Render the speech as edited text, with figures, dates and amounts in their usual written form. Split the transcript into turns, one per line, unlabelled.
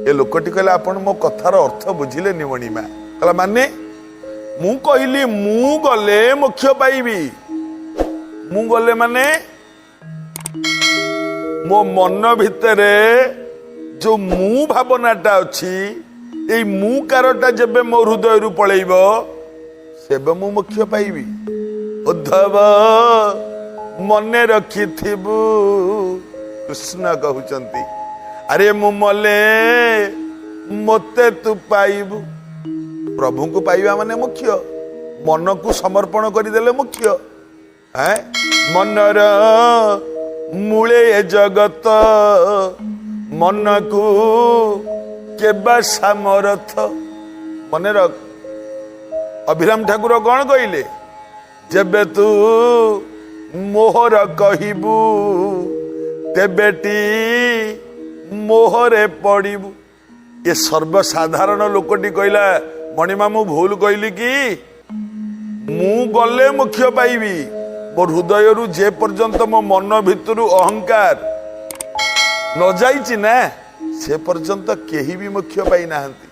ଏ ଲୋକଟି କହିଲା, ଆପଣ ମୋ କଥାର ଅର୍ଥ ବୁଝିଲେନି ମଣିମା। କହିଲା, ମାନେ? ମୁଁ କହିଲି ମୁଁ ଗଲେ ମୋକ୍ଷ ପାଇବି। ମୁଁ ଗଲେ ମାନେ ମୋ ମନ ଭିତରେ ଯୋଉ ମୁଁ ଭାବନାଟା ଅଛି, ଏଇ ମୁଁ କାରଟା ଯେବେ ମୋ ହୃଦୟରୁ ପଳେଇବ, ସେବେ ମୁଁ ମୋକ୍ଷ ପାଇବି। ଉଦ୍ଧବ, ମନେ ରଖିଥିବୁ, କୃଷ୍ଣ କହୁଛନ୍ତି, ଆରେ ମୁଁ ମଲେ ମୋତେ ତୁ ପାଇବୁ। ପ୍ରଭୁଙ୍କୁ ପାଇବା ମାନେ ମୋକ୍ଷ। ମନକୁ ସମର୍ପଣ କରିଦେଲେ ମୋକ୍ଷ। ଏଁ? ମନର ମୂଳେ ଏ ଜଗତ, ମନକୁ କେବା ସାମରଥ। ମନେ ରଖ, ଅଭିରାମ ଠାକୁର କଣ କହିଲେ? ଯେବେ ତୁ ମୋହର କହିବୁ, ତେବେଟି ମୋହରେ ପଡ଼ିବୁ। ଏ ସର୍ବସାଧାରଣ ଲୋକଟି କହିଲା, ମଣିମା, ମୁଁ ଭୁଲ କହିଲି କି? ମୁଁ ଗଲେ ମୋକ୍ଷ ପାଇବି। ମୋ ହୃଦୟରୁ ଯେ ପର୍ଯ୍ୟନ୍ତ ମୋ ମନ ଭିତରୁ ଅହଙ୍କାର ନ ଯାଇଛି ନା, ସେ ପର୍ଯ୍ୟନ୍ତ କେହି ବି ମୋକ୍ଷ ପାଇନାହାନ୍ତି।